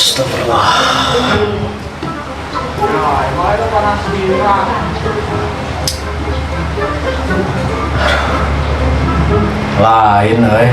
Astagfirullah. Lain euy.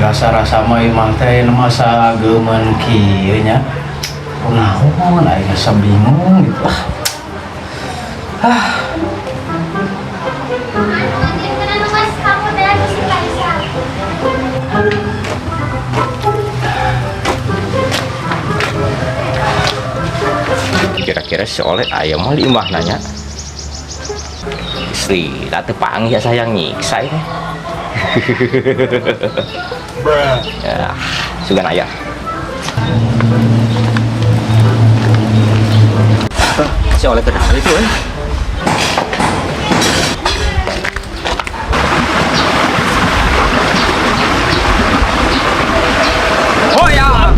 Rasa-rasa mah imah teh masa geumeun kieu nya. Kunaon aing asa bingung gitu ah. Ah. Kira-kira si Oleh ayam mah imah nanya. Istri, tak panggil ya sayang nyiksa ini. Ya, sugan ayah. Si Oleh kenal itu, eh. Oh ya,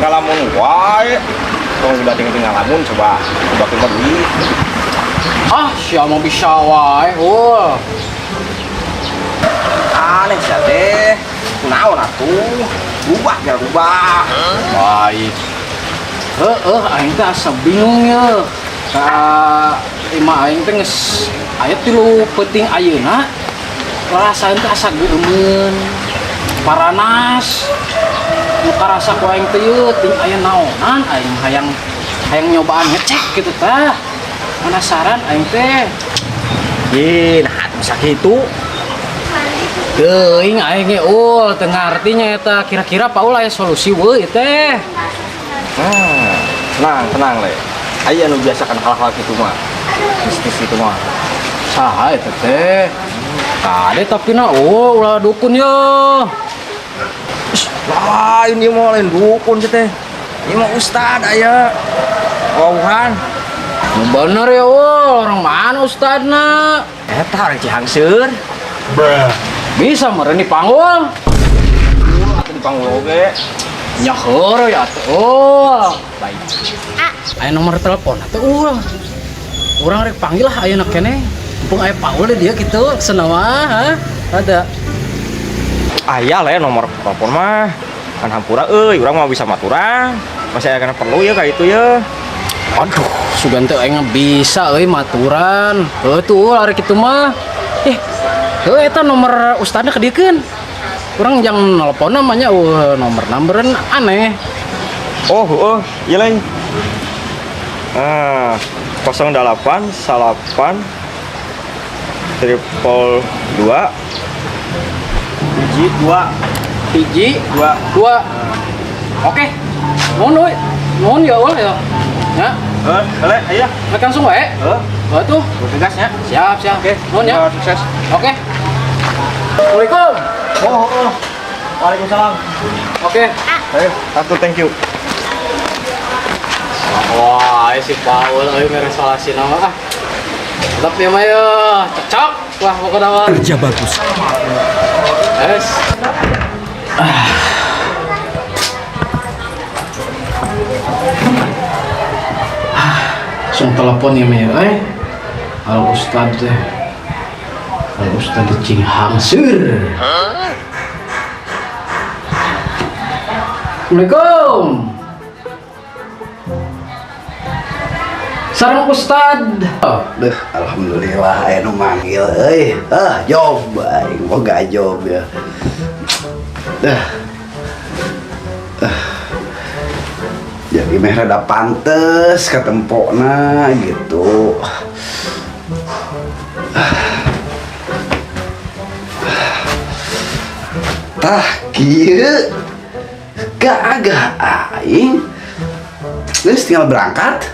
ngalamun wae. Tong udah tinggal ngalamun coba coba kita duit. Ah, siapa bisa wae. Oh. Aneh sih teh. Kunaon atuh? Rubah ya rubah. Baik. Heeh, aing teh asa bingung ya. Ka imah aing teh geus aya 3 peuting ayeuna. Rasaan teh asa geumeun. Paranas. Nu karasa ku aing teh ieu ting aya naonan aing hayang hayang nyobaan ngecek gitu tah. Penasaran aing teh. Ih, nah bisa gitu. Teuing aing ge ul teu ngarti nya eta kira-kira Paul aya solusi weuh ieu teh. Tenang, tenang le. Aya nu biasa kan hal-hal gitu mah. Mistis itu mah. Saha eta teh? Kade tapi na oh ulah dukun yo. Lain ieu mah lain dukun sih teh. Ieu mah ustad aya. Wauhan. Bener ya ul, orang mana ustadna? Eta orang Cihangseur. Bisa meureun dipanggul. Atuh dipanggul oge. Nya heureun ya atuh. Oh, baik. Aya nomor telepon atuh ul. Urang rek panggil lah ayeuna keneh. Mumpung aya Paul di dia gitu, senawa ha? Ada. Aya lah ya nomor telepon mah. Kan hampura euy, urang mah bisa maturan. Masih aya kana perlu ya kayak itu ya. Aduh, sugan teh aing bisa euy maturan. Heuh tuh ari kitu mah. Eh, heuh eta nomor ustadna kadieukeun. Urang jangan nelpon namanya nomor numberan aneh. Oh, oh, iya lain. Ah, 08 8 222 1 2 1 2. 2. Oke. Nuhun euy. Nuhun ya ul ya. Ya, Eh, boleh, ayo. rek langsung wae. Eh, Heuh tuh. bertugasnya. Siap, siap. Oke, Nuhun ya. Sukses. Oke. Assalamualaikum. Oh, oh, oh. Waalaikumsalam. Oke. Ayo, satu thank you. Wah, si Paul euy mere solasi nama ah. Tetap ya mah ya, cocok. Wah, pokoknya mah. Kerja bagus. Es. Langsung telepon ya mah ya, eh. Al Ustad teh. Al Ustad cing hangseur. Assalamualaikum. Sareng Ustad. Duh, alhamdulillah aya nu manggil euy. Ah, job aing boga job ya. Dah. Ah. Jadi meh rada pantes katempokna gitu. Tah kieu gagah aing. Geus tinggal berangkat.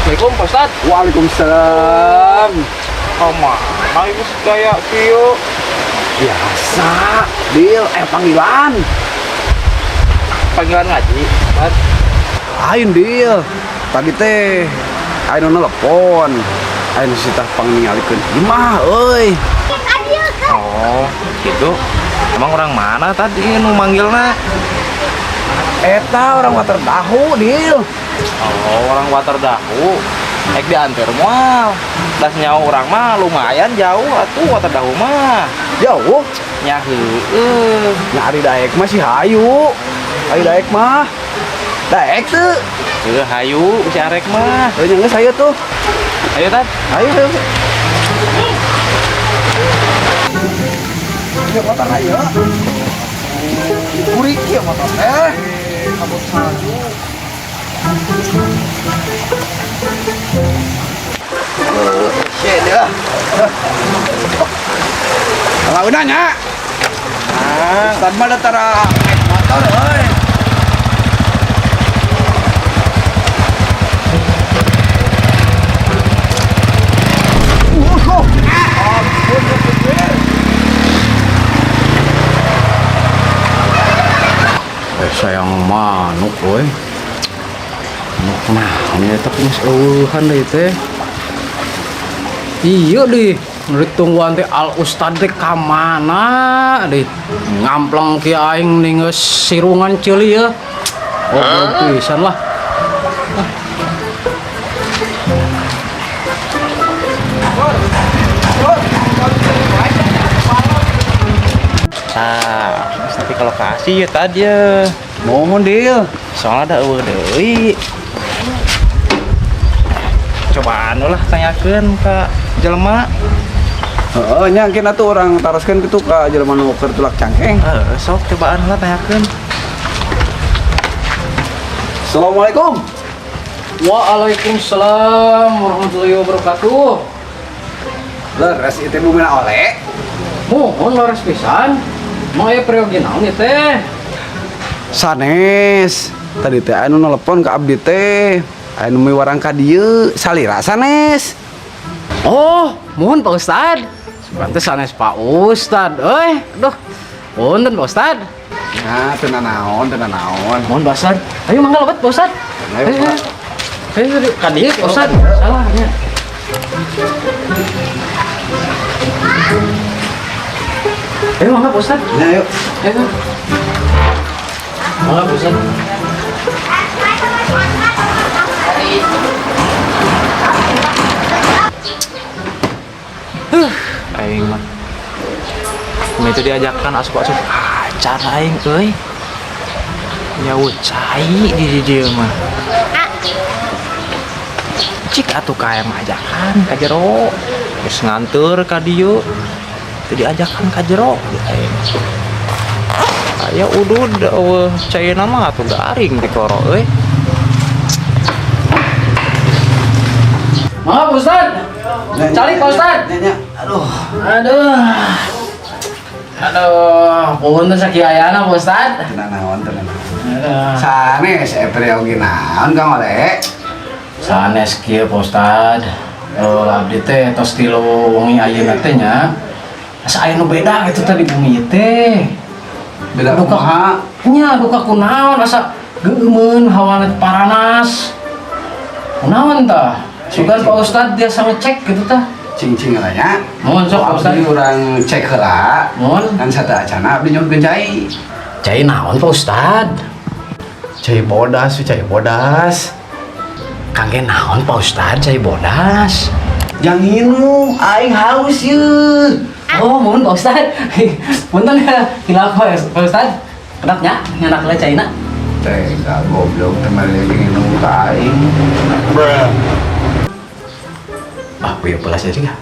Assalamualaikum Pak Ustad. Waalaikumsalam. Kemana ibu kayak kieu? Biasa, Dil, panggilan. Panggilan ngaji. Ustad. Lain, Dil. Tadi teh aing nu nelpon. Aya nu sitah pangningalikeun imah euy. Oh, gitu. Emang orang mana tadi nu manggilna? Eta orang Water Dahu, Dil. Oh, orang Water Dahu. Ek diantar moal. Das nyawa urang mah lumayan jauh atuh Water Dahu mah. Jauh. Nya heueuh. Nah, ari daek mah sih hayu. Hayu daek mah. Daek teu. Heuh hayu si arek mah. Heuh nya geus hayu tuh. Ayo Tad. Hayu hayu. Ya motor ayo. Kurik ya motor teh. Kabut salju. Shit ya. Kalau udah nya. Ustad mah da tara naik motor euy. Ampun, supir. Sayang manuk euy. Manuk naon ya tapi geus eueuhan deui teh. Iya deh, ditungguan teh Al Ustad teh ka mana deh. Ngampleng ki aing nih geus sirungan ceuli ya. Oh, pisan lah. Nah, tapi kalau kasih ya tadi ya. Mohon Dil. Soalnya ada eueuh deui. Coba anu lah tanyakeun ka jelema. Heeh, nya engke atuh urang taroskeun kitu ka jelema nu keur tulak cangkeng. Heeh, sok cobaan lah tanyakeun. Assalamualaikum. Waalaikumsalam warahmatullahi wabarakatuh. Leres itu bumina oleh. Mohon leres pisan. Mau aya peryogi naon ieu teh? Sanes. Tadi teh anu nelpon ke abdi teh. Anu miwarang ka dieu salira sanes. Oh, mohon Pak Ustad. Sebentar sanes Pak Ustad. Euy, aduh. Punten Pak Ustad. Nah, teu naon, teu naon. Mohon Pak Ustad. Ayo mangga lebet Pak Ustad. Ayo, Ayo, Pak. ayo, ayo, ka dieu Pak Ustad. Salah nya. Ayo mangga Pak Ustad. Nah, ayo. Ayo. Mangga Pak Ustad. Aing mah. Ini itu diajakan asup-asup acan aing euy. Ya cai di dieu mah. Cik atuh ka yang ajakan ka jero. Geus nganteur ka dieu. Teu diajakan ka jero aing. Aya udud eueuh caina mah atuh garing di koro euy. Mangga Pak Ustad. Cari Pak Ustad. Nya, nya. Aduh. Aduh. Aduh, punten sakieu ayana Pak Ustad. Teu naon, teu naon. Aduh. Sanes peryogi naon Kang Oleh? Sanes kieu Pak Ustad. Oh, abdi teh tos tilu wengi ayeuna teh nya. Asa aya nu beda gitu teh di bumi teh. Beda Duka kumaha? Nya duka kunaon asa geumeun hawana paranas. Kunaon tah? Sugan Pak Ustad biasa ngecek gitu tah. Cing-cing lah nya. Mohon sok Pak Ustad. Abdi urang cek heula. Mohon. Kan sateuacana abdi nyuhunkeun cai. Cai naon Pak Ustad? Cai bodas, cai bodas. Kangge naon Pak Ustad cai bodas? Jang nginum, aing haus yeuh. Oh, mohon Pak Ustad. Punten ya, hilap Pak Ustad. Kedap nya, nyanak heula caina. Tega goblok teman lagi nginum ka aing. Ah, punya belas aja enggak?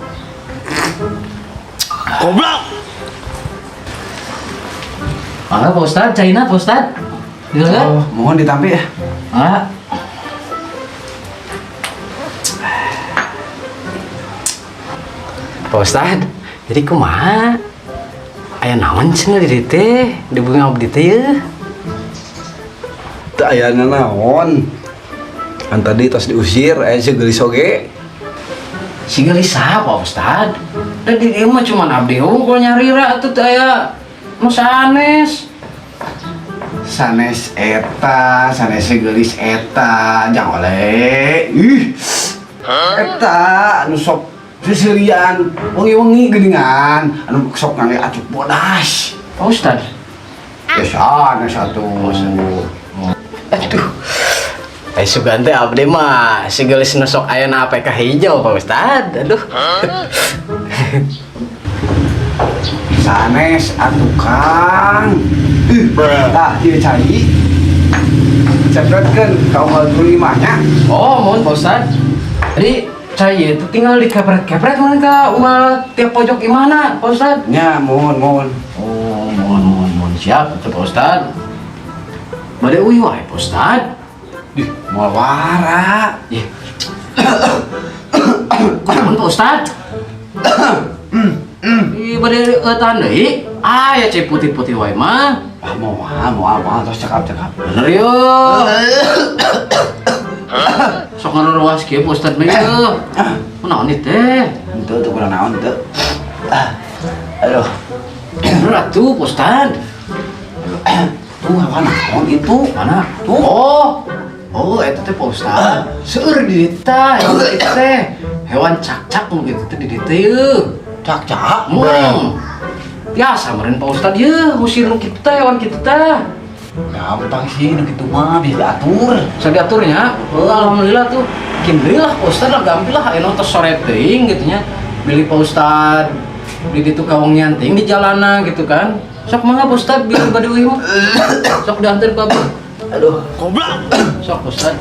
Goblok. Mangga Pak Ustad, caina Pak Ustad. Gitu kan? Oh, mohon ditampi ya. Mangga. Pak Ustad, jadi kumaha? Aya naon cenah di dieu teh? Di bumi abdi teh yeuh. Teu aya naon. Kan tadi tos diusir aya si geulis oge. Si geulis saha Pak Ustad? Dan di dieu mah cuman abdi hungkul nyarira atuh teu aya nu sanes. Sanes eta, sanes si geulis eta, jang oleh. Ih. Eta anu sok seserian wengi-wengi geuningan anu sok ngangge acuk bodas. Pak Ustad. Ya sanes atuh. Aduh. Eh sugan teh abdi mah sigeulis nu sok aya na APK hijau Pak Ustad. Aduh. Sanes atuh Kang. Tah ieu cai. Cepetkeun ka unggal 5 nya. Oh, mohon Pak Ustad. Jadi cai itu tinggal dikepret-kepret mana ka unggal tiap pojok imahna Pak Ustad. Nya mohon mohon. Oh, mohon mohon mohon siap itu Pak Ustad. Bade uyuh wae Pak Ustad. Dih, moal wara. Ih. Kunaon Pak Ustad? Ih, bade eutan deui. Ah, ya cai putih-putih wae mah. Ah moal moal moal tos cekap cekap. Bener yo. Sok ngaruas kieu Pak Ustad mah yeuh. Kunaon ieu teh? Henteu teu kurang naon teu. Ah. Aduh. Bener atuh Pak Ustad. Tuh apa naon itu? Mana? Tuh. Oh. Oh, eta teh Pak Ustad. Seueur di dieu teh, hewan kitu teh. Hewan cakcak nu kitu teh di dieu teh yeuh. Cak-cak. Hmm. Biasa meureun Pak Ustad yeuh ngusir nu kitu teh hewan kitu teh. Gampang sih nu kitu mah bisa diatur. Bisa diaturnya. Oh, alhamdulillah tuh. Kin deui lah Pak Ustad lah gampil lah aya tos sore teuing gitu nya. Bilih Pak Ustad di ditu kawengian teuing di jalana gitu kan. Sok mangga Pak Ustad bilih bade euy mah. Sok diantar ku abdi. Aduh. Sok Pak Ustad.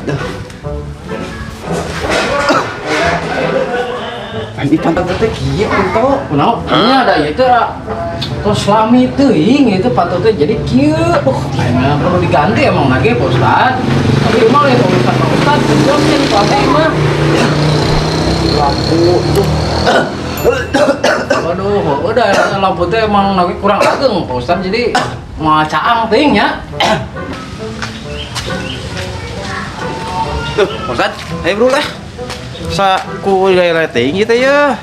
Ini pantat teh kieu ento. Kunaon? Ini ada ieu teh tos lami teuing itu patut teh jadi kieu. Ayeuna perlu diganti emang lagi Pak Ustad. Tapi emang ya Pak Ustad, Pak Ustad jelasin ku abdi mah. Lampu tuh. Waduh, udah lampu teh emang lagi kurang ageng Pak Ustad jadi moal caang teuing nya. Tuh, Pak Ustad, ayo bro lah. Sa ku lele teuing gitu ya.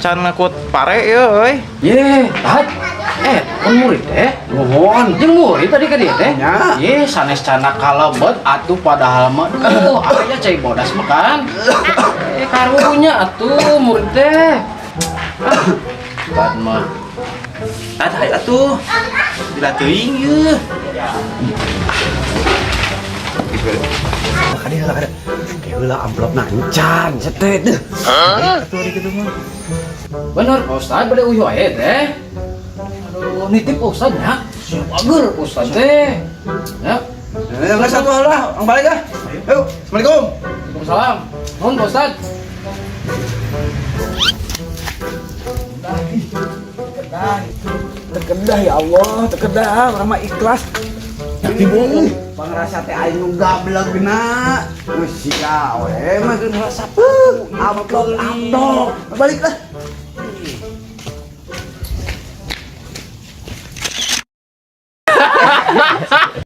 Can ngakut pare ya euy. Ye, tahan. Pun murid teh. Mohon. Jeung murid tadi ka dieu teh. Nya. Ye, sanes cana kalebet atuh padahal mah duh, aya cai bodas mah kan. Karunya atuh murid teh. Ah, Bad mah. Tah ayo atuh. Bila teuing yeuh. Kade heula kade. Heula amplopna encan cetet. Atuh ari kitu mah. Bener, Pak Ustad bade uyuh wae teh. Aduh, nitip Pak Ustad nya. Siap ager Pak Ustad teh. Ya. Enggak satu hal lah, ang balik ah. Ayo, Assalamualaikum. Waalaikumsalam. Nuhun Pak Ustad. Terkedah ya Allah, terkedah, orang mah ikhlas. Ibu, pangrasa teh aing nu gablek geuna. Geus sia we mah geus ngerasa amplop amplop. Balik lah.